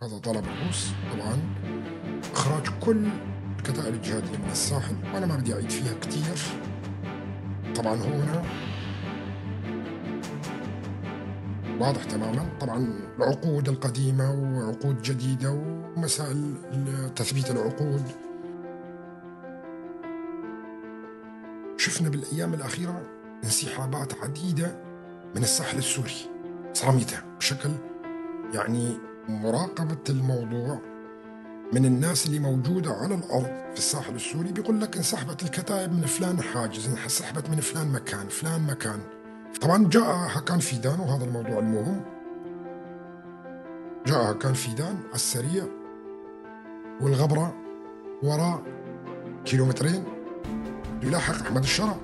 هذا طلب الروس. طبعا إخراج كل الكتائب الجهادية من الساحل، وأنا ما بدي أعيد فيها كتير. طبعا هنا واضح تماما، طبعا العقود القديمة وعقود جديدة ومسائل تثبيت العقود. شفنا بالأيام الأخيرة انسحابات عديدة من الساحل السوري صامتة بشكل يعني مراقبة الموضوع من الناس اللي موجودة على الأرض في الساحل السوري. بيقول لك انسحبت الكتائب من فلان حاجز، انسحبت من فلان مكان، فلان مكان. طبعا جاء هاكان فيدان، وهذا الموضوع المهم، جاء هاكان فيدان على السريع والغبرة وراء كيلومترين يلاحق أحمد الشرع.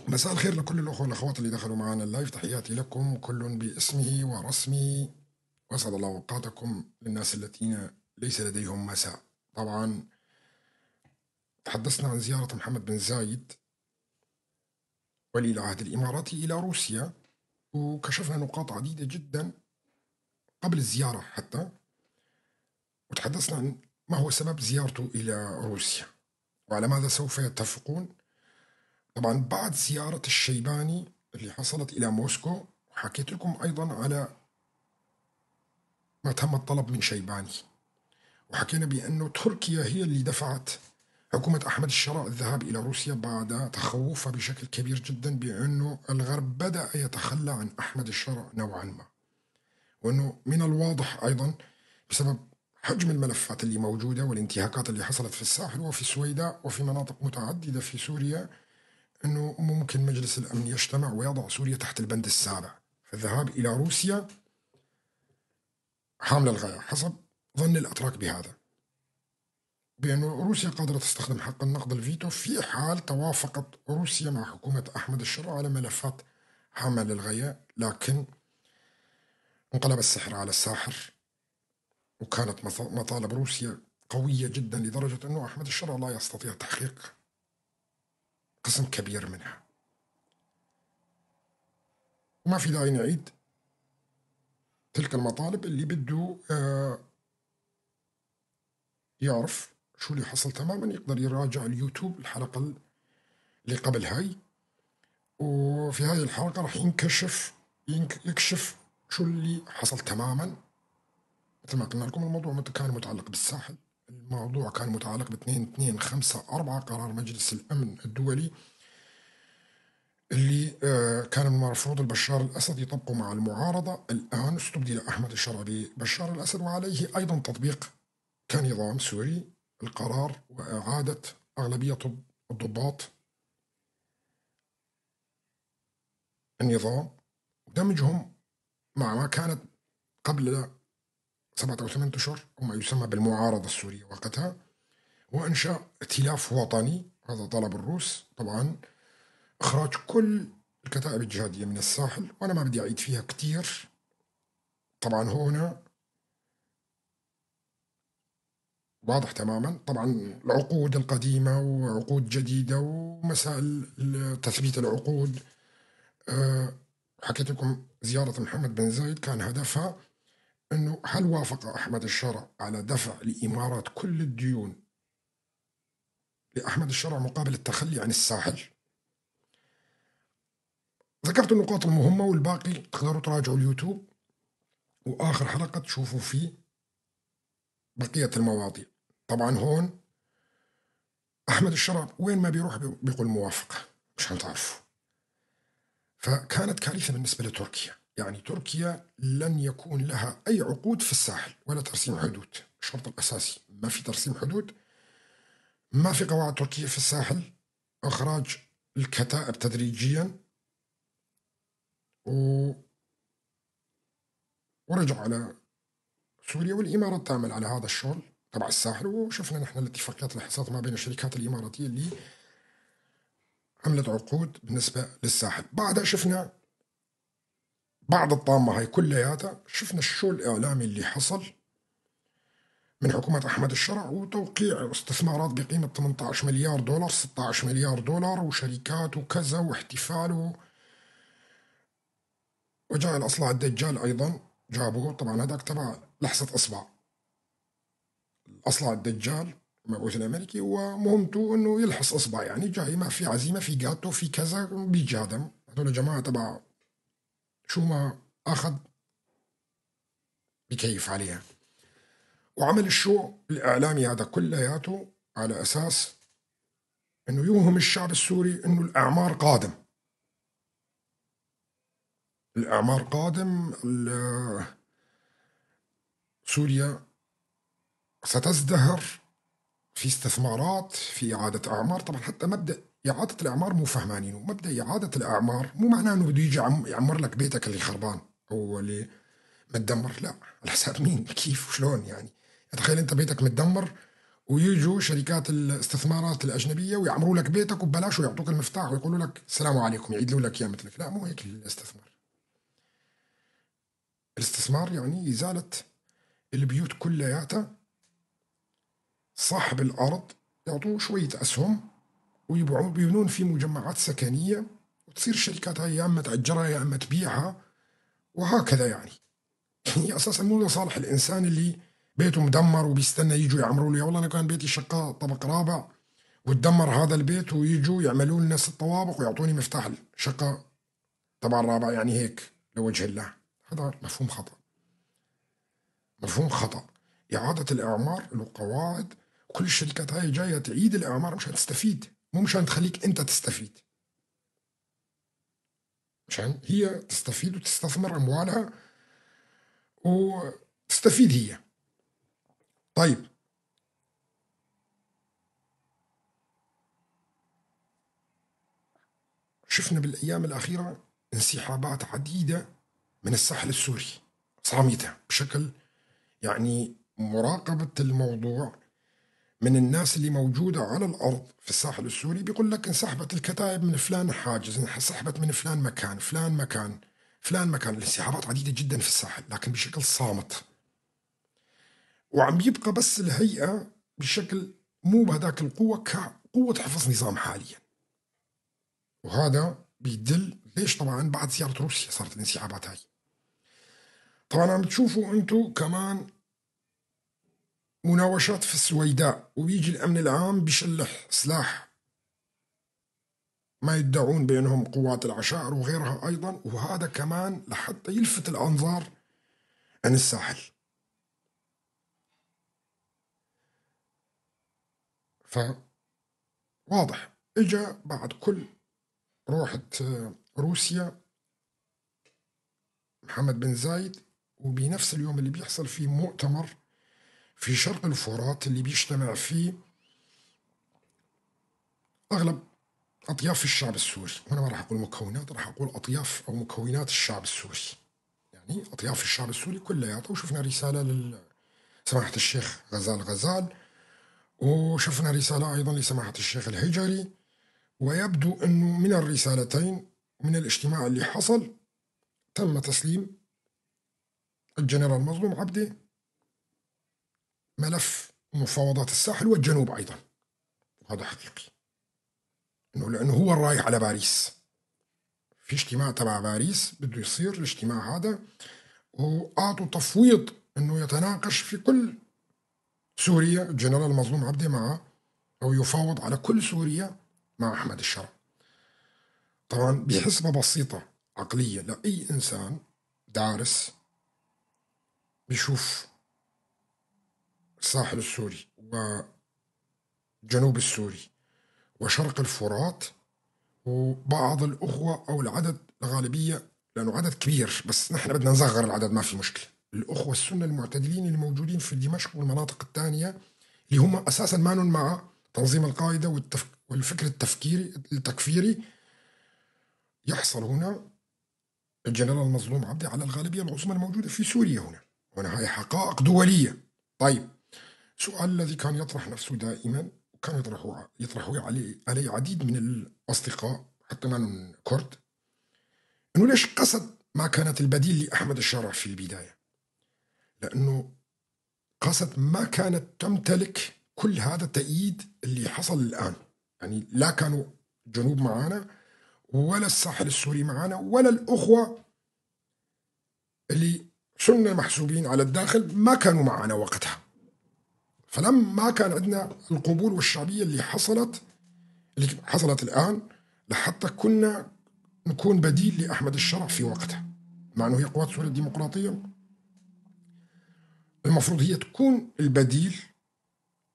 مساء الخير لكل الأخوة والأخوات اللي دخلوا معنا اللايف، تحياتي لكم كل باسمه ورسمه، وأسعد الله أوقاتكم للناس الذين ليس لديهم مساء. طبعا تحدثنا عن زيارة محمد بن زايد ولي العهد الإماراتي إلى روسيا، وكشفنا نقاط عديدة جدا قبل الزيارة حتى، وتحدثنا عن ما هو سبب زيارته إلى روسيا وعلى ماذا سوف يتفقون. طبعا بعد زيارة الشيباني اللي حصلت إلى موسكو، وحكيت لكم أيضا على ما تم الطلب من شيباني، وحكينا بأنه تركيا هي اللي دفعت حكومة أحمد الشرع الذهاب إلى روسيا بعد تخوفها بشكل كبير جدا بأنه الغرب بدأ يتخلى عن أحمد الشرع نوعا ما، وأنه من الواضح أيضا بسبب حجم الملفات اللي موجودة والانتهاكات اللي حصلت في الساحل وفي السويداء وفي مناطق متعددة في سوريا، أنه ممكن مجلس الأمن يجتمع ويضع سوريا تحت البند السابع. فالذهاب إلى روسيا حامل الغاية حسب ظن الأتراك بهذا، بأنه روسيا قادرة تستخدم حق النقد الفيتو في حال توافقت روسيا مع حكومة أحمد الشرع على ملفات حامل الغاية. لكن انقلب السحر على الساحر، وكانت مطالب روسيا قوية جدا لدرجة أنه أحمد الشرع لا يستطيع تحقيق قسم كبير منها. وما في داعي نعيد تلك المطالب. اللي بده يعرف شو اللي حصل تماما يقدر يراجع اليوتيوب الحلقة اللي قبل هاي، وفي هذه الحلقة راح يكشف شو اللي حصل تماما. مثل ما قلنا لكم الموضوع كان متعلق بالساحل، الموضوع كان متعلق ب 2254 قرار مجلس الأمن الدولي اللي كان المفروض البشار الأسد يطبقه مع المعارضة. الآن استبدل أحمد الشرع ببشار الأسد، وعليه أيضا تطبيق كنظام سوري القرار وإعادة أغلبية الضباط النظام ودمجهم مع ما كانت قبل 7 أو 8 أشهر وما يسمى بالمعارضة السورية وقتها، وإنشاء ائتلاف وطني. هذا طلب الروس. طبعا إخراج كل الكتائب الجهادية من الساحل، وأنا ما بدي أعيد فيها كتير. طبعا هنا واضح تماما، طبعا العقود القديمة وعقود جديدة ومسائل تثبيت العقود. حكيت لكم زيارة محمد بن زايد كان هدفها أنه هل وافق أحمد الشرع على دفع الإمارات كل الديون لأحمد الشرع مقابل التخلي عن الساحل؟ ذكرت النقاط المهمة والباقي تقدروا تراجعوا اليوتيوب وآخر حلقة تشوفوا فيه بقية المواضيع. طبعا هون أحمد الشرع وين ما بيروح بيقول موافقة مشان تعرفوا. فكانت كارثة بالنسبة لتركيا، يعني تركيا لن يكون لها أي عقود في الساحل ولا ترسيم حدود. الشرط الأساسي ما في ترسيم حدود، ما في قواعد تركية في الساحل، إخراج الكتائب تدريجيا، ورجع على سوريا. والإمارات تعمل على هذا الشغل، تبع الساحل، وشفنا نحن الاتفاقيات اللي حصلت ما بين الشركات الإماراتية اللي عملت عقود بالنسبة للساحل. بعدها شفنا بعد الطامة هاي كلياتها، شفنا الشو الإعلامي اللي حصل من حكومة أحمد الشرع وتوقيع استثمارات بقيمة 18 مليار دولار، 16 مليار دولار، وشركات وكذا واحتفال وجاء الأصلع الدجال أيضا جابوه، طبعا هذاك تبع لحظة إصبع. الأصلع الدجال المبعوث الأمريكي ومهمته إنه يلحس إصبع، يعني جاي ما في عزيمة، في جاتو، في كذا، بيجي هذا. هذول جماعة تبع شو ما أخذ بكيف عليها. وعمل الشو الإعلامي هذا كلياته على أساس إنه يوهم الشعب السوري إنه الإعمار قادم، الإعمار قادم، سوريا ستزدهر في استثمارات، في إعادة أعمار. طبعا حتى مبدأ إعادة الأعمار مو فهمانينه، مبدأ إعادة الأعمار مو معناه إنه بده يجي يعمر لك بيتك اللي خربان أو اللي متدمر، لا، على حساب مين، كيف وشلون. يعني تخيل أنت بيتك متدمر ويجوا شركات الاستثمارات الأجنبية ويعمروا لك بيتك وببلاش ويعطوك المفتاح ويقولوا لك السلام عليكم، يعيدوا لك إياه مثلك. لا، مو هيك الاستثمار. الاستثمار يعني إزالة البيوت كلياتها، صاحب الأرض يعطوه شوية أسهم ويبيعون، بيبنون في مجمعات سكنية، وتصير الشركات هاي يا إما تأجرها يا إما تبيعها وهكذا. يعني هي أساسا مو لصالح الإنسان اللي بيته مدمر وبيستنى يجوا يعمروا له. والله أنا كان بيتي شقة طبق رابع وتدمر هذا البيت، ويجوا يعملوا لنا 6 طوابق ويعطوني مفتاح الشقة تبع الرابع، يعني هيك لوجه الله. هذا مفهوم خطأ، مفهوم خطأ. إعادة الإعمار له قواعد، كل الشركات هاي جاية تعيد الإعمار مشان تستفيد، مو مشان تخليك أنت تستفيد، مشان هي تستفيد وتستثمر أموالها وتستفيد هي. طيب، شفنا بالأيام الأخيرة انسحابات عديدة من الساحل السوري صامتة بشكل، يعني مراقبة الموضوع من الناس اللي موجودة على الأرض في الساحل السوري بيقول لك انسحبت الكتائب من فلان حاجز، انسحبت من فلان مكان، فلان مكان، فلان مكان. الانسحابات عديدة جدا في الساحل لكن بشكل صامت، وعم يبقى بس الهيئة بشكل مو بهذاك القوة كقوة حفظ نظام حاليا. وهذا بيدل ليش طبعا بعد زيارة روسيا صارت الانسحابات هاي. طبعا عم تشوفوا انتو كمان مناوشات في السويداء، وبيجي الأمن العام بيشلح سلاح ما يدعون بأنهم قوات العشائر وغيرها أيضا، وهذا كمان لحتى يلفت الأنظار عن الساحل. فواضح اجا بعد كل روحة روسيا محمد بن زايد، وبنفس اليوم اللي بيحصل فيه مؤتمر في شرق الفرات اللي بيجتمع فيه أغلب أطياف الشعب السوري. وأنا ما راح أقول مكونات، راح أقول أطياف أو مكونات الشعب السوري، يعني أطياف الشعب السوري كلياتها. وشفنا رسالة لسماحة الشيخ غزال غزال، وشفنا رسالة أيضا لسماحة الشيخ الهجري، ويبدو أنه من الرسالتين من الاجتماع اللي حصل تم تسليم الجنرال مظلوم عبدي ملف مفاوضات الساحل والجنوب أيضا. وهذا حقيقي إنه لأنه هو الرايح على باريس في اجتماع تبع باريس بده يصير الاجتماع هذا، وأعطوا تفويض إنه يتناقش في كل سوريا الجنرال مظلوم عبدي مع أو يفاوض على كل سوريا مع أحمد الشرع. طبعا بحسبة بسيطة عقلية لأي إنسان دارس بيشوف الساحل السوري وجنوب السوري وشرق الفرات وبعض الأخوة أو العدد الغالبية، لأنه عدد كبير بس نحن بدنا نصغر العدد ما في مشكلة، الأخوة السنة المعتدلين الموجودين في دمشق والمناطق الثانية اللي هم أساسا ما مع تنظيم القاعدة والفكر التكفيري، يحصل هنا الجنرال المظلوم عبدي على الغالبية العظمى الموجودة في سوريا هنا. هنا هاي حقائق دولية. طيب السؤال الذي كان يطرح نفسه دائما، وكان يطرحه علي عديد من الأصدقاء حتى من كرد، إنه ليش قسد ما كانت البديل لأحمد الشرع في البداية؟ لأنه قسد ما كانت تمتلك كل هذا التأييد اللي حصل الآن. يعني لا كانوا الجنوب معانا، ولا الساحل السوري معانا، ولا الأخوة اللي سنة محسوبين على الداخل ما كانوا معانا وقتها. فلما ما كان عندنا القبول والشعبية اللي حصلت الآن لحتى كنا نكون بديل لأحمد الشرع في وقتها، مع أنه هي قوات سوريا الديمقراطية المفروض هي تكون البديل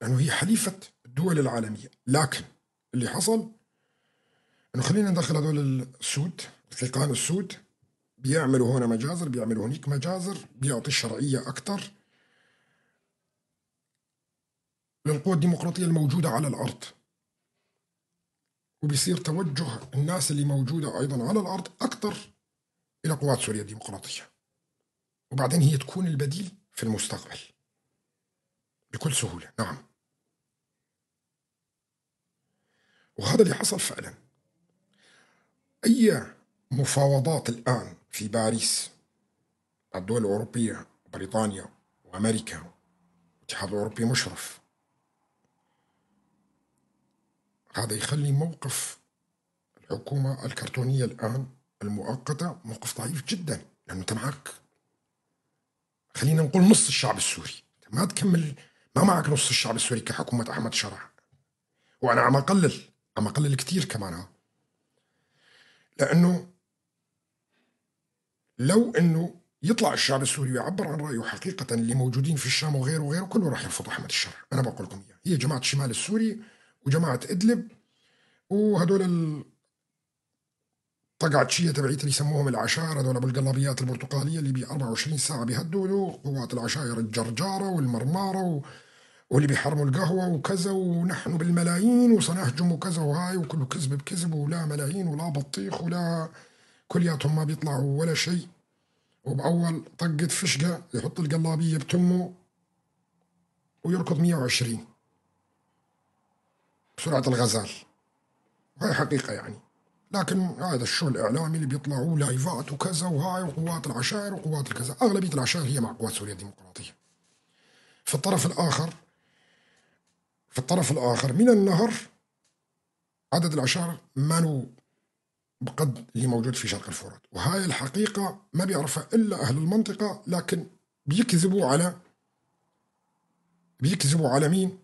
لأنه هي حليفة الدول العالمية. لكن اللي حصل أنه خلينا ندخل هذول السود، الثقان السود، بيعملوا هنا مجازر، بيعملوا هنيك مجازر، بيعطي الشرعية أكثر للقوى الديمقراطية الموجودة على الأرض، وبيصير توجه الناس اللي موجودة أيضا على الأرض أكثر إلى قوات سوريا الديمقراطية، وبعدين هي تكون البديل في المستقبل بكل سهولة. نعم، وهذا اللي حصل فعلا. أي مفاوضات الآن في باريس مع الدول الأوروبية، بريطانيا وأمريكا والاتحاد الأوروبي مشرف، هذا يخلي موقف الحكومة الكرتونية الآن المؤقتة موقف ضعيف جدا، لأنه أنت معك خلينا نقول نص الشعب السوري، ما تكمل، ما معك نص الشعب السوري كحكومة أحمد شرع. وأنا عم أقلل كثير كمان، لأنه لو أنه يطلع الشعب السوري ويعبر عن رأيه حقيقة اللي موجودين في الشام وغيره وغيره كله راح يرفض أحمد الشرع. أنا بقول لكم إياه، هي جماعة الشمال السوري وجماعة إدلب وهدول الطقعتشية تبعيت اللي يسموهم العشائر، هدول أبو القلابيات البرتقالية اللي ب 24 ساعة بيهددوا قوات العشائر الجرجارة والمرمارة واللي بيحرموا القهوة وكذا، ونحن بالملايين وسنهجم وكذا وهاي، وكله كذب بكذب، ولا ملايين ولا بطيخ ولا كلياتهم ما بيطلعوا ولا شيء. وبأول طقة فشقة يحط القلابية بتمه ويركض 120 بسرعة الغزال. وهي حقيقة يعني. لكن هذا الشو الإعلامي اللي بيطلعوا لايفات وكذا وهاي وقوات العشائر وقوات الكذا، أغلبية العشائر هي مع قوات سوريا الديمقراطية. في الطرف الآخر من النهر عدد العشائر ما بقد اللي موجود في شرق الفرات، وهاي الحقيقة ما بيعرفها إلا أهل المنطقة، لكن بيكذبوا على مين؟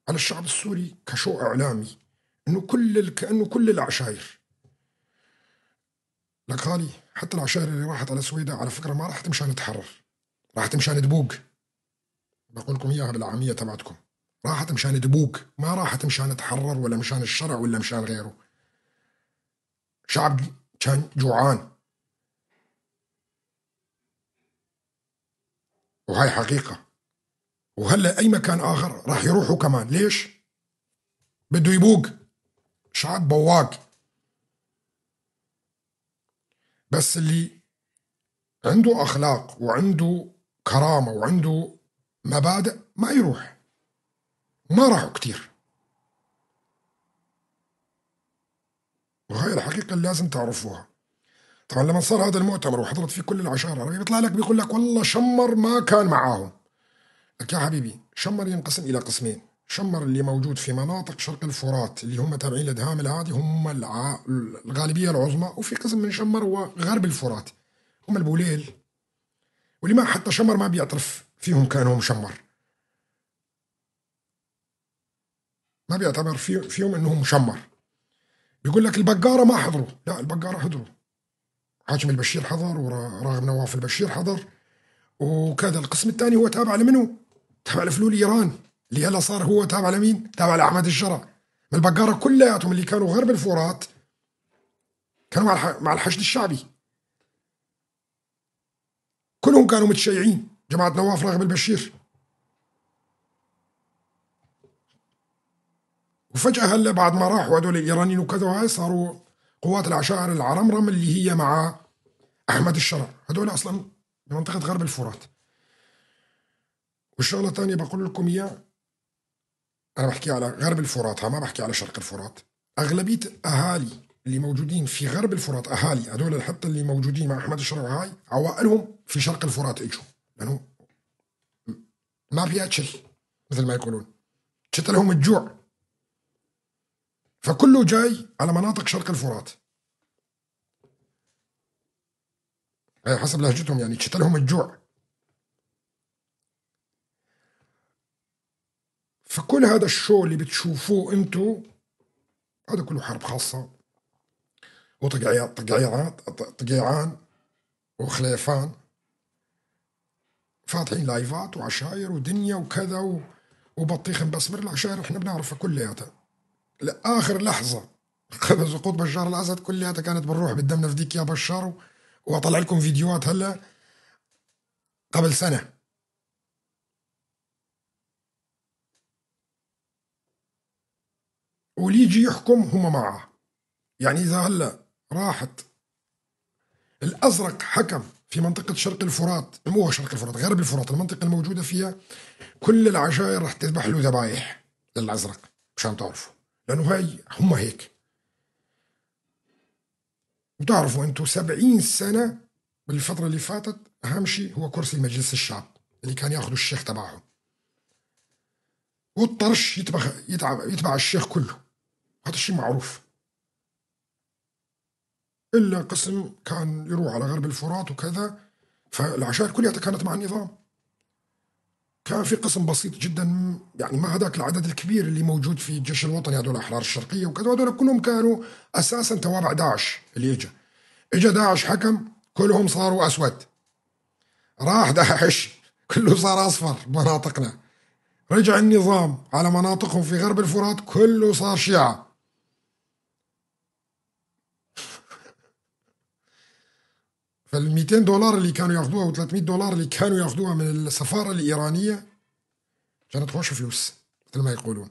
على الشعب السوري كشو إعلامي، إنه كأنه كل العشائر. لك خالي حتى العشائر اللي راحت على سويدة على فكرة ما راحت مشان تحرر، راحت مشان تبوق. بقول لكم إياها بالعامية تبعتكم، راحت مشان تبوق، ما راحت مشان تحرر ولا مشان الشرع ولا مشان غيره. شعب كان جوعان، وهاي حقيقة. وهلا أي مكان آخر راح يروحوا كمان، ليش؟ بده يبوق، شعب بواق. بس اللي عنده أخلاق وعنده كرامة وعنده مبادئ ما يروح، ما راحوا كتير. وهي الحقيقة اللي لازم تعرفوها. طبعا لما صار هذا المؤتمر وحضرت فيه كل العشائر العربية، بيطلع لك بيقول لك والله شمر ما كان معاهم. لك يا حبيبي، شمر ينقسم إلى قسمين، شمر اللي موجود في مناطق شرق الفرات اللي هم تابعين لدهام العادي هم الغالبية العظمى، وفي قسم من شمر هو غرب الفرات هم البوليل، واللي ما حتى شمر ما بيعترف فيهم كانهم شمر، ما بيعتبر فيهم انهم شمر. بيقول لك البقارة ما حضروا، لا البقارة حضروا، حاكم البشير حضر وراغب نواف البشير حضر وكذا. القسم الثاني هو تابع لمنو؟ تابع لفلول ايران اللي هلا صار هو تابع لمين؟ تابع لأحمد الشرع. من البقارة كلياتهم اللي كانوا غرب الفرات كانوا مع الحشد الشعبي، كلهم كانوا متشيعين جماعة نواف راغب البشير. وفجأة هلا بعد ما راحوا هدول الإيرانيين وكذا وهاي صاروا قوات العشائر العرمرم اللي هي مع أحمد الشرع، هدول أصلا بمنطقة غرب الفرات. والشغلة الثانية بقول لكم إياه، أنا بحكي على غرب الفرات، ما بحكي على شرق الفرات. أغلبية الأهالي اللي موجودين في غرب الفرات، أهالي هذول حتى اللي موجودين مع أحمد الشرع هاي عوائلهم في شرق الفرات إجوا، لأنه ما في أكل مثل ما يقولون، شتلهم الجوع، فكله جاي على مناطق شرق الفرات حسب لهجتهم، يعني شتلهم الجوع. فكل هذا الشو اللي بتشوفوه انتو هذا كله حرب خاصة وطقيعان وخليفان فاتحين لايفات وعشاير ودنيا وكذا وبطيخ مبسمر. العشاير احنا بنعرفها كلياتها لآخر لحظة قبل سقوط بشار الأسد كلياتها كانت بنروح بالدم نفديك يا بشار، وأطلع لكم فيديوهات هلا قبل سنة. واللي يجي يحكم هم معه، يعني إذا هلا راحت الأزرق حكم في منطقة شرق الفرات، مو شرق الفرات، غرب الفرات، المنطقة الموجودة فيها كل العشائر رح تذبح له ذبايح للأزرق، مشان تعرفوا، لأنه هاي هم هيك. وتعرفوا أنتم 70 سنة بالفترة اللي فاتت أهم شيء هو كرسي مجلس الشعب اللي كان ياخذوا الشيخ تبعهم، والطرش يتبع الشيخ كله، هذا الشيء معروف. إلا قسم كان يروح على غرب الفرات وكذا، فالعشائر كلها كانت مع النظام. كان في قسم بسيط جدا، يعني ما هذاك العدد الكبير اللي موجود في الجيش الوطني، هذول الاحرار الشرقيه وكذا، هذول كلهم كانوا اساسا توابع داعش. اللي اجى داعش حكم كلهم صاروا اسود، راح داعش كله صار اصفر بمناطقنا، رجع النظام على مناطقهم في غرب الفرات كله صار شيعة. فال 200 دولار اللي كانوا ياخذوها و 300 دولار اللي كانوا ياخذوها من السفارة الإيرانية كانت خوش فلوس مثل ما يقولون.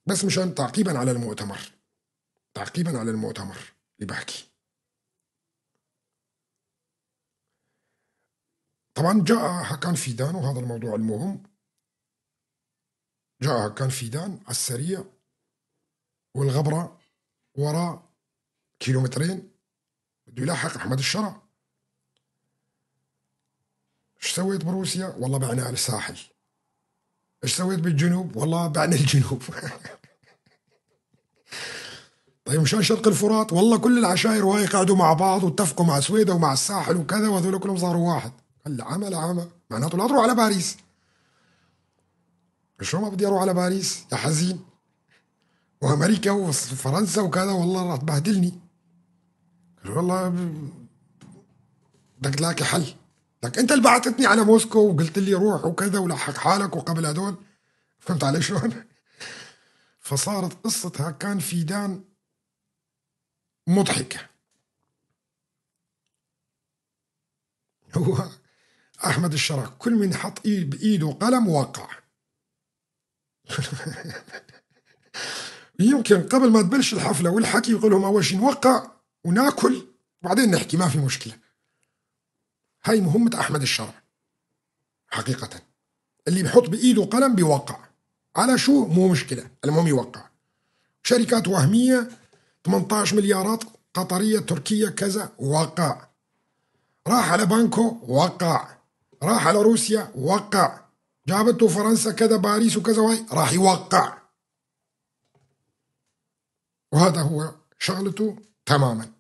بس مشان تعقيبا على المؤتمر، تعقيبا على المؤتمر اللي بحكي، طبعا جاء هاكان فيدان، وهذا الموضوع المهم، جاء هاكان فيدان على السريع والغبرة وراء كيلومترين بده يلاحق أحمد الشرع. ايش سويت بروسيا؟ والله بعنا على الساحل. ايش سويت بالجنوب؟ والله بعنا الجنوب. طيب مشان شرق الفرات والله كل العشائر وهي قعدوا مع بعض واتفقوا مع سويدة ومع الساحل وكذا، وهذول كلهم صاروا واحد. هلا عمى عمى، معناته لا تروح على باريس. شو ما بدي اروح على باريس يا حزين، وامريكا وفرنسا وكذا، والله راح تبهدلني. والله بدك تلاقي حل. لك انت اللي بعثتني على موسكو وقلت لي روح وكذا ولحق حالك وقبل هدول، فهمت علي شلون؟ فصارت قصة هاكان فيدان مضحكة. هو أحمد الشرع كل من حط بإيده قلم وقع. يمكن قبل ما تبلش الحفلة والحكي يقول لهم أول شيء نوقع وناكل وبعدين نحكي، ما في مشكلة. هاي مهمة أحمد الشرع حقيقة، اللي بحط بإيده قلم بيوقع على شو مو مشكلة، المهم يوقع. شركات وهمية 18 مليارات قطرية تركية كذا، وقع. راح على بانكو وقع، راح على روسيا وقع، جابته فرنسا كذا باريس وكذا وهي راح يوقع. وهذا هو شغلته تماما.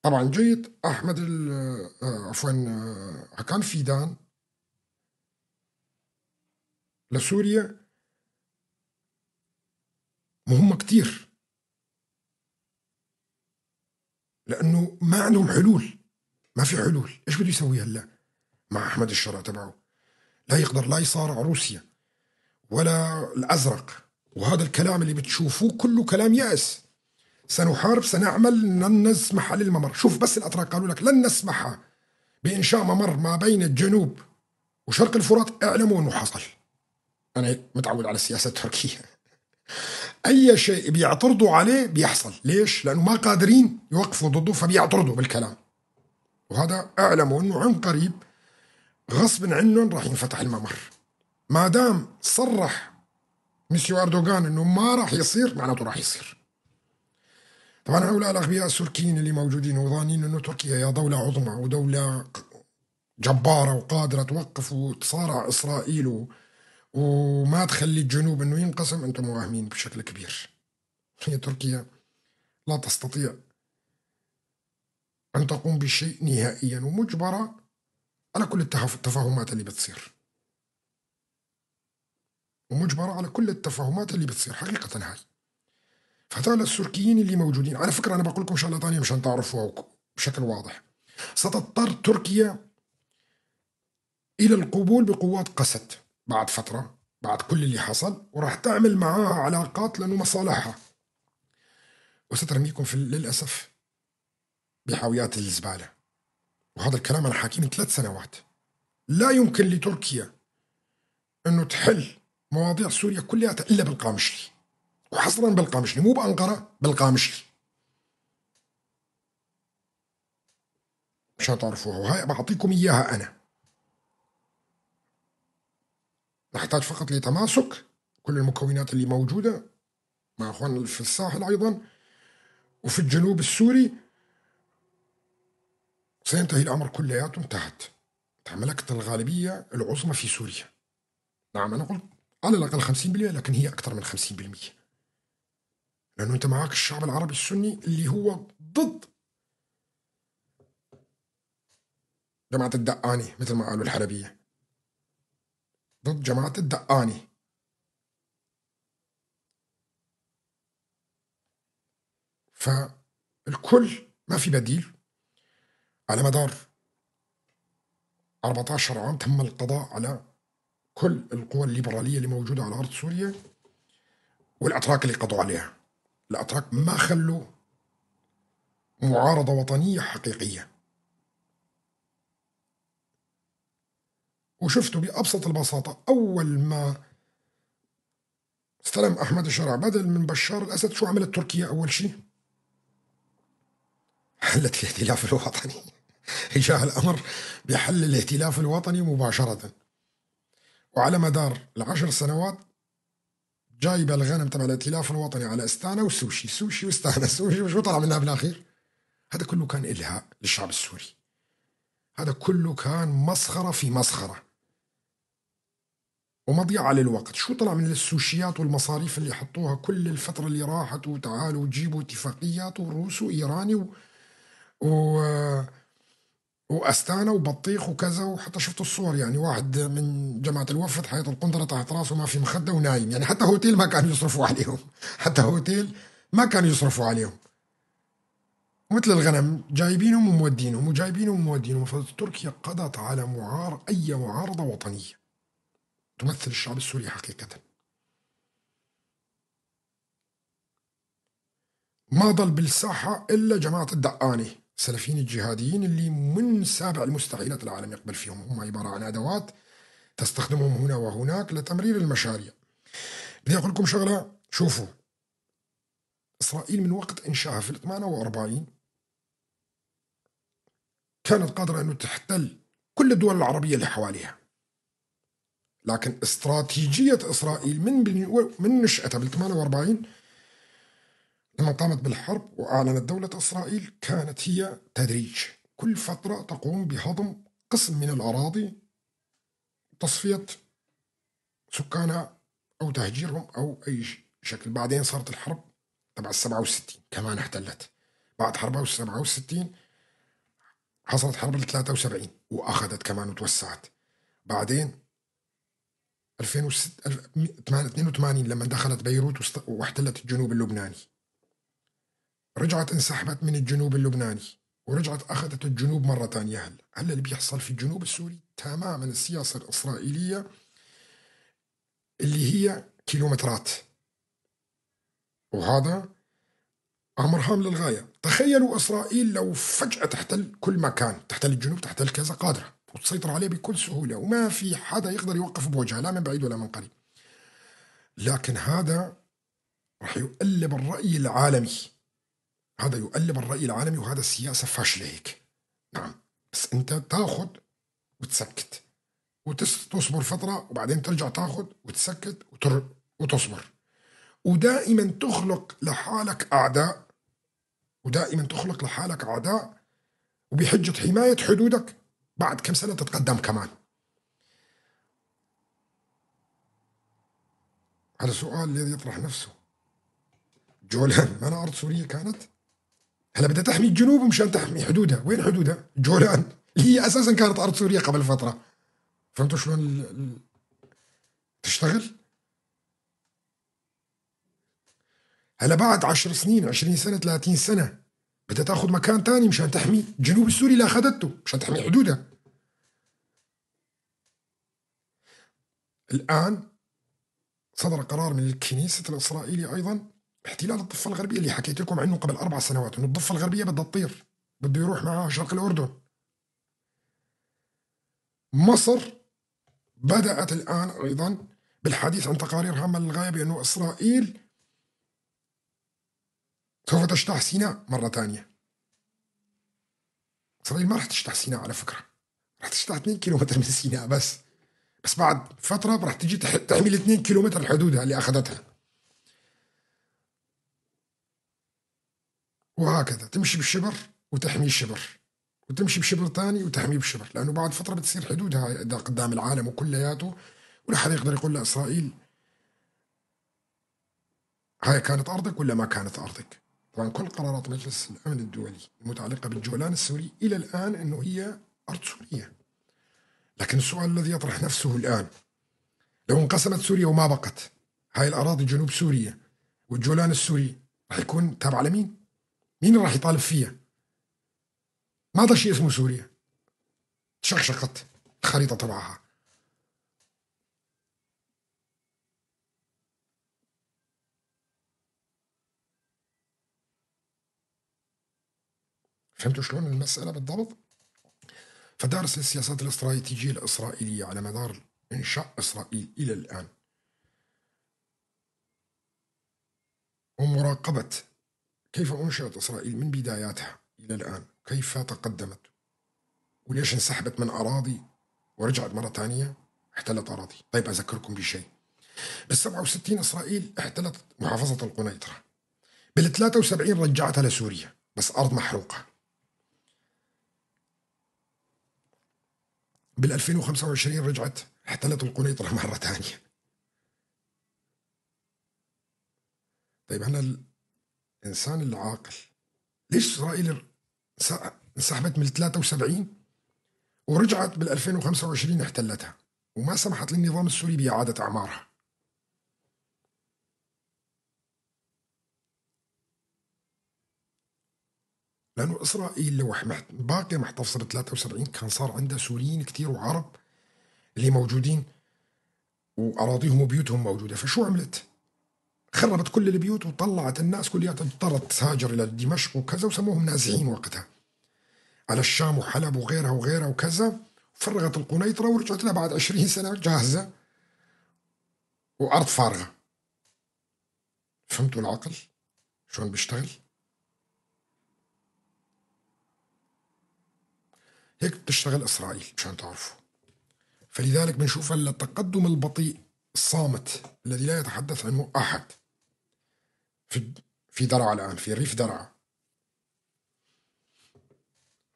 طبعا جيت أحمد عفوا هاكان فيدان لسوريا مهمة كتير، لأنه ما عندهم حلول، ما في حلول. إيش بده يسوي هلا مع أحمد الشرع تبعه؟ لا يقدر لا يصارع روسيا ولا الأزرق، وهذا الكلام اللي بتشوفوه كله كلام يأس. سنحارب، سنعمل، لن نسمح للممر. شوف بس الأتراك قالوا لك لن نسمح بإنشاء ممر ما بين الجنوب وشرق الفرات. اعلموا أنه حصل. أنا هيك متعود على السياسة التركية، أي شيء بيعترضوا عليه بيحصل. ليش؟ لأنه ما قادرين يوقفوا ضده فبيعترضوا بالكلام. وهذا اعلموا انه عن قريب غصب عنهم راح ينفتح الممر. ما دام صرح مسيو اردوغان انه ما راح يصير، معناته راح يصير. طبعا هؤلاء الاغبياء التركيين اللي موجودين وظانين انه تركيا يا دولة عظمى ودولة جبارة وقادرة توقف وتصارع اسرائيل وما تخلي الجنوب انه ينقسم، انتم واهمين بشكل كبير. هي تركيا لا تستطيع أن تقوم بشيء نهائيا، ومجبرة على كل التفاهمات اللي بتصير، ومجبرة على كل التفاهمات اللي بتصير حقيقة هاي. فهذول التركيين اللي موجودين، على فكرة أنا بقول لكم شغلة ثانية مشان تعرفوها بشكل واضح، ستضطر تركيا إلى القبول بقوات قسد بعد فترة، بعد كل اللي حصل، وراح تعمل معاها علاقات لأنه مصالحها، وسترميكم في للأسف بحاويات الزبالة. وهذا الكلام أنا حاكيه من 3 سنوات. لا يمكن لتركيا أنه تحل مواضيع سوريا كلها إلا بالقامشلي، وحصرا بالقامشلي، مو بأنقرة، بالقامشلي، مشان تعرفوها. وهي بعطيكم إياها أنا. نحتاج فقط لتماسك كل المكونات اللي موجودة مع أخواننا في الساحل أيضا وفي الجنوب السوري. سينتهي الأمر كلياته، انتهت. ملكت الغالبية العظمى في سوريا. نعم أنا قلت على الأقل 50%، لكن هي أكثر من 50%، لأنه أنت معاك الشعب العربي السني اللي هو ضد جماعة الدقاني، مثل ما قالوا الحلبية، ضد جماعة الدقاني. فالكل ما في بديل. على مدار 14 عام تم القضاء على كل القوى الليبرالية اللي موجودة على أرض سوريا، والأتراك اللي قضوا عليها. الأتراك ما خلوا معارضة وطنية حقيقية. وشفتوا بأبسط البساطة أول ما استلم أحمد الشرع بدل من بشار الأسد شو عملت تركيا أول شيء؟ حلت الائتلاف الوطني. جاء الأمر بحل الائتلاف الوطني مباشرة. وعلى مدار 10 سنوات جايبة الغنم تبع الائتلاف الوطني على استانا وسوشي، سوشي واستانا، سوشي، وشو طلع منها بالأخير؟ هذا كله كان إلهاء للشعب السوري. هذا كله كان مسخرة في مسخرة ومضيعة للوقت. شو طلع من السوشيات والمصاريف اللي حطوها كل الفترة اللي راحت، وتعالوا وجيبوا اتفاقيات وروس وإيراني وأستانا وبطيخ وكذا. وحتى شفتوا الصور، يعني واحد من جماعة الوفد حيط القندرة تحت راسه ما في مخدة ونايم، يعني حتى هوتيل ما كانوا يصرفوا عليهم، حتى هوتيل ما كانوا يصرفوا عليهم، مثل الغنم جايبينهم ومودينهم وجايبينهم ومودينهم. فتركيا قضت على أي معارضة وطنية تمثل الشعب السوري حقيقة. ما ضل بالساحة إلا جماعة الدقاني، السلفيين الجهاديين اللي من سابع المستحيلات العالم يقبل فيهم. هم عبارة عن أدوات تستخدمهم هنا وهناك لتمرير المشاريع. بدي أقول لكم شغلة، شوفوا إسرائيل من وقت إنشائها في 48 كانت قادرة أنه تحتل كل الدول العربية اللي حواليها، لكن استراتيجية إسرائيل من نشأتها بال 48 لما قامت بالحرب وأعلنت دولة إسرائيل كانت هي تدريج، كل فترة تقوم بهضم قسم من الأراضي، تصفية سكانها أو تهجيرهم أو أي شكل. بعدين صارت الحرب تبع 67 كمان احتلت، بعد حرب 67 حصلت حرب 73 وأخذت كمان وتوسعت. بعدين 2082 لما دخلت بيروت واحتلت الجنوب اللبناني، رجعت انسحبت من الجنوب اللبناني ورجعت أخذت الجنوب مرة تانية. هلا اللي بيحصل في الجنوب السوري تماما السياسة الإسرائيلية اللي هي كيلومترات، وهذا أمر هام للغاية. تخيلوا إسرائيل لو فجأة تحتل كل مكان، تحتل الجنوب، تحتل كذا، قادرة وتسيطر عليه بكل سهولة وما في حدا يقدر يوقف بوجهها لا من بعيد ولا من قريب. لكن هذا راح يقلب الرأي العالمي، هذا يقلب الرأي العالمي، وهذا السياسة فاشلة هيك. نعم، بس أنت تاخد وتسكت وتصبر فترة، وبعدين ترجع تاخد وتسكت وتصبر، ودائما تخلق لحالك أعداء، ودائما تخلق لحالك أعداء، وبحجة حماية حدودك بعد كم سنة تتقدم كمان. هذا السؤال الذي يطرح نفسه، جولان ما أنا أرض سورية كانت؟ هلا بدها تحمي الجنوب مشان تحمي حدودها، وين حدودها؟ جولان اللي هي أساسا كانت أرض سوريا قبل فترة. فهمتوا شلون تشتغل؟ هلا بعد 10 سنين، 20 سنة، 30 سنة بدها تاخذ مكان تاني مشان تحمي الجنوب السوري اللي أخذته، مشان تحمي حدودها. الآن صدر قرار من الكنيسة الإسرائيلي أيضا احتلال الضفة الغربية اللي حكيت لكم عنه قبل 4 سنوات، إنه الضفة الغربية بدها تطير، بده يروح معها شرق الأردن. مصر بدأت الآن أيضا بالحديث عن تقارير هامة للغاية بأنه إسرائيل سوف تجتاح سيناء مرة ثانية. إسرائيل ما راح تجتاح سيناء على فكرة، راح تجتاح 2 كيلومتر من سيناء بس بعد فترة راح تجي تحمل 2 كيلومتر حدودها اللي أخذتها. وهكذا تمشي بشبر وتحمي شبر، وتمشي بشبر ثاني وتحمي بشبر، لأنه بعد فترة بتصير حدودها قدام العالم وكلياته، ولا حدا يقدر يقول لإسرائيل هاي كانت أرضك ولا ما كانت أرضك. طبعا كل قرارات مجلس الأمن الدولي المتعلقة بالجولان السوري إلى الآن أنه هي أرض سورية. لكن السؤال الذي يطرح نفسه الآن، لو انقسمت سوريا وما بقت هاي الأراضي جنوب سوريا والجولان السوري، راح يكون تابع لمين؟ مين اللي راح يطالب فيها؟ ما ضل شيء اسمه سوريا، تشقشقت الخريطة تبعها. فهمتوا شلون المسألة بالضبط؟ فدارس السياسات الاستراتيجية الإسرائيلية على مدار إنشاء إسرائيل إلى الآن، ومراقبة كيف أنشأت إسرائيل من بداياتها إلى الآن، كيف تقدمت، وليش انسحبت من أراضي ورجعت مرة ثانية احتلت أراضي. طيب أذكركم بشيء، بال67 إسرائيل احتلت محافظة القنيطرة، بال73 رجعتها لسوريا بس أرض محروقة. بال2025 رجعت احتلت القنيطرة مرة ثانية. طيب أنا الإنسان العاقل، ليش إسرائيل انسحبت من 73 ورجعت بال2025 احتلتها وما سمحت للنظام السوري بإعادة أعمارها؟ لأنه إسرائيل لو باقية محتفظة بال 73 كان صار عندها سوريين كتير وعرب اللي موجودين وأراضيهم وبيوتهم موجودة. فشو عملت؟ خربت كل البيوت وطلعت الناس كلها، اضطرت تهاجر إلى دمشق وكذا، وسموهم نازحين وقتها على الشام وحلب وغيرها وغيرها وكذا. فرغت القنيطرة ورجعت لها بعد 20 سنة جاهزة وأرض فارغة. فهمتوا العقل شلون بيشتغل؟ هيك بتشتغل إسرائيل مشان تعرفوا. فلذلك بنشوف التقدم البطيء الصامت الذي لا يتحدث عنه أحد في درعا الآن، في ريف درعا،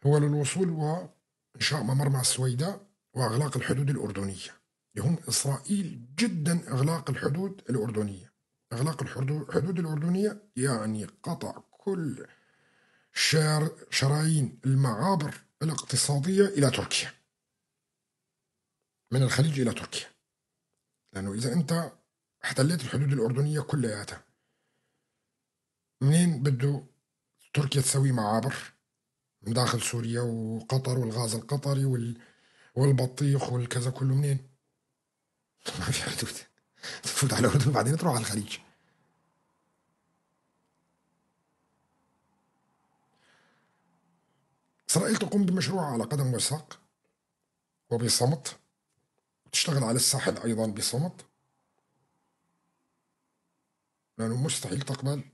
هو للوصول وإنشاء ممر مع السويداء وإغلاق الحدود الأردنية. يهم إسرائيل جدا إغلاق الحدود الأردنية. إغلاق الحدود الأردنية يعني قطع كل شرايين المعابر الاقتصادية إلى تركيا، من الخليج إلى تركيا. لأنه إذا أنت احتليت الحدود الأردنية كلياتها، منين بده تركيا تسوي معابر؟ من داخل سوريا وقطر والغاز القطري والبطيخ والكذا كله منين؟ ما في حدود. تفوت على الأردن بعدين تروح على الخليج. إسرائيل تقوم بمشروع على قدم وساق وبصمت، وتشتغل على الساحل أيضا بصمت، لأنه مستحيل تقبل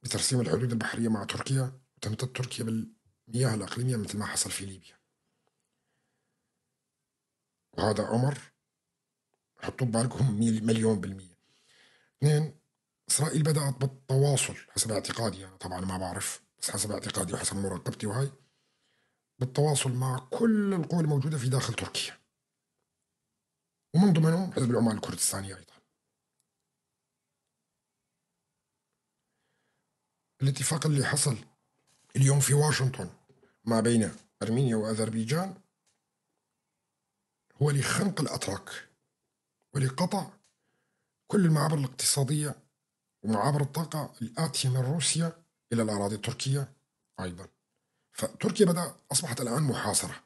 بترسيم الحدود البحرية مع تركيا وتمتد تركيا المياه الإقليمية مثل ما حصل في ليبيا. وهذا أمر حطوا ببالكم 1,000,000%. 2، إسرائيل بدأت بالتواصل حسب اعتقادي، يعني طبعا ما بعرف بس حسب اعتقادي وحسب مراقبتي وهي، بالتواصل مع كل القوى الموجودة في داخل تركيا، ومن ضمنهم حزب العمال الكردستاني أيضا. الاتفاق اللي حصل اليوم في واشنطن ما بين أرمينيا وأذربيجان هو لخنق الأتراك ولقطع كل المعابر الاقتصادية ومعابر الطاقة الآتية من روسيا إلى الأراضي التركية أيضا. فتركيا أصبحت الآن محاصرة،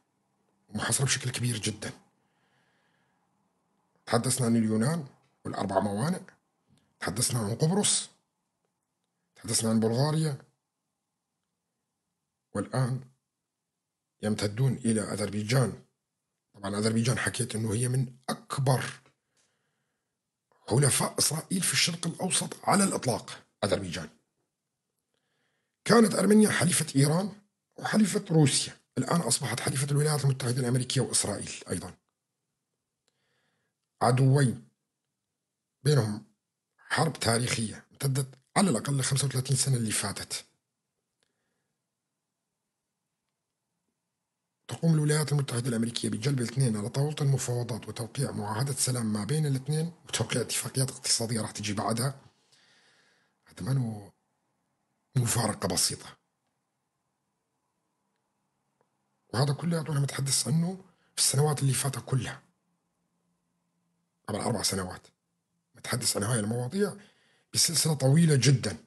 محاصرة بشكل كبير جدا. تحدثنا عن اليونان والأربع موانئ، تحدثنا عن قبرص، تحدثنا عن بلغاريا، والآن يمتدون إلى أذربيجان. طبعا أذربيجان حكيت أنه هي من أكبر حلفاء إسرائيل في الشرق الأوسط على الإطلاق. أذربيجان كانت أرمينيا حليفة إيران وحليفة روسيا، الآن أصبحت حليفة الولايات المتحدة الأمريكية وإسرائيل أيضا. عدوين بينهم حرب تاريخية امتدت على الأقل 35 سنة اللي فاتت. تقوم الولايات المتحدة الأمريكية بجلب الاثنين على طاولة المفاوضات وتوقيع معاهدة سلام ما بين الاثنين وتوقيع اتفاقيات اقتصادية راح تجي بعدها. هذا ما مفارقة بسيطة، وهذا كله أنا متحدث عنه في السنوات اللي فاتت كلها، قبل 4 سنوات متحدث عن هاي المواضيع بسلسلة طويلة جدا.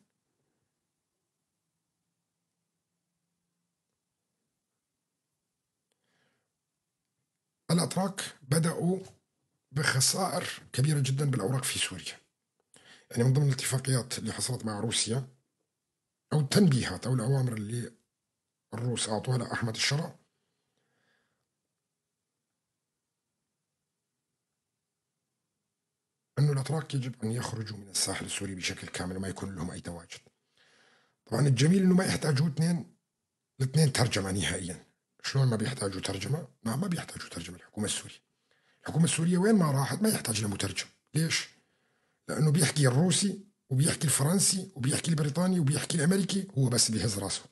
الأتراك بدأوا بخسائر كبيرة جدا بالأوراق في سوريا. يعني من ضمن الاتفاقيات اللي حصلت مع روسيا أو التنبيهات أو الأوامر اللي الروس أعطوها لأحمد الشرع، أنه الأتراك يجب أن يخرجوا من الساحل السوري بشكل كامل وما يكون لهم أي تواجد. طبعا الجميل أنه ما يحتاجوا الاثنين ترجمة نهائيا. شلون ما بيحتاجوا ترجمة؟ ما بيحتاجوا ترجمة. الحكومة السورية، الحكومة السورية وين ما راحت ما يحتاج لمترجم. ليش؟ لأنه بيحكي الروسي وبيحكي الفرنسي وبيحكي البريطاني وبيحكي الأمريكي، هو بس بيهز راسه،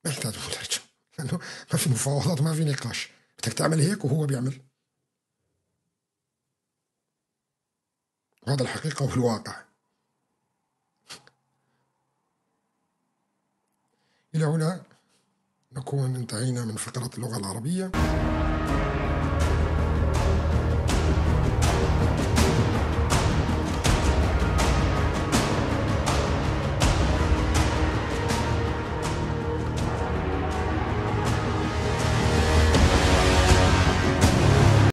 ما يحتاج مترجم لأنه ما في مفاوضات، ما في نقاش، بدك تعمل هيك وهو بيعمل. وهذا الحقيقة والواقع. إلى هنا نكون انتهينا من فقرة اللغة العربية.